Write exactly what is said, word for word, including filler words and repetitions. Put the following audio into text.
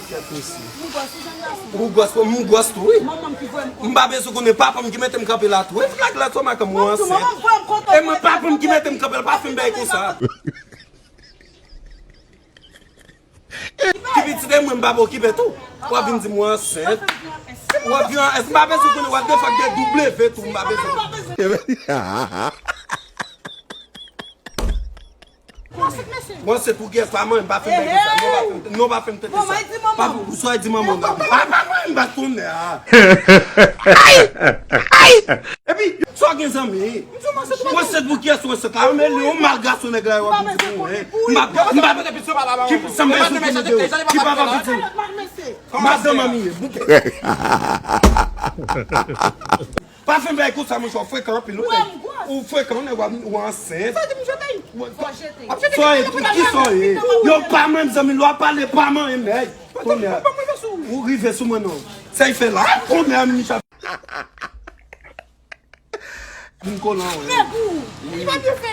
Kèt mesye. Ou gwòs, m gwòs tou, wi. M pa bezwen konnen papa m ki mete m kanpe la tou. E flag la sou madanm ou ansent. E mwen papa m ki mete m kanpe la, pa fè m bagay konsa. Ki pitit e mwen m pa okipe tou. W ap vin di m ou ansent. W ap vin an, èske m pa bezwen konnen w ap defèk de W tou, m pa bezwen. Mwen se pou kiyès pa mwen, m pa fè m bagay konsa. Non, pa fè m, non, pa fè m tete sa. Pa pou, sa w di manman w la. A, pa mwen, m pa tounen a. Ay! Ay! Epi, sa w gen zanmi? Mwen se pou kiyès ou se ta? Men li yon mal gason nèg la yo ap di pou mwen. M pa, m pa, ki, sa m bezwen pou nèg yo? Ki papa pitit? Madanm manmi ye, bouke. Pa fè m bagay konsa, monchè, ou frekan anpil, wi. Ou frekan, nèg, ou ansent. Sa di m jete? Sa e, ki sa e? Yo pa menm zanmi, lwa pale pa manyen nèg. Kounye a, ou rive sou mwen non. Sa y fè la? Kounye a, Micha. Vin kolan, wi. Nèg ou, li pa byen fè.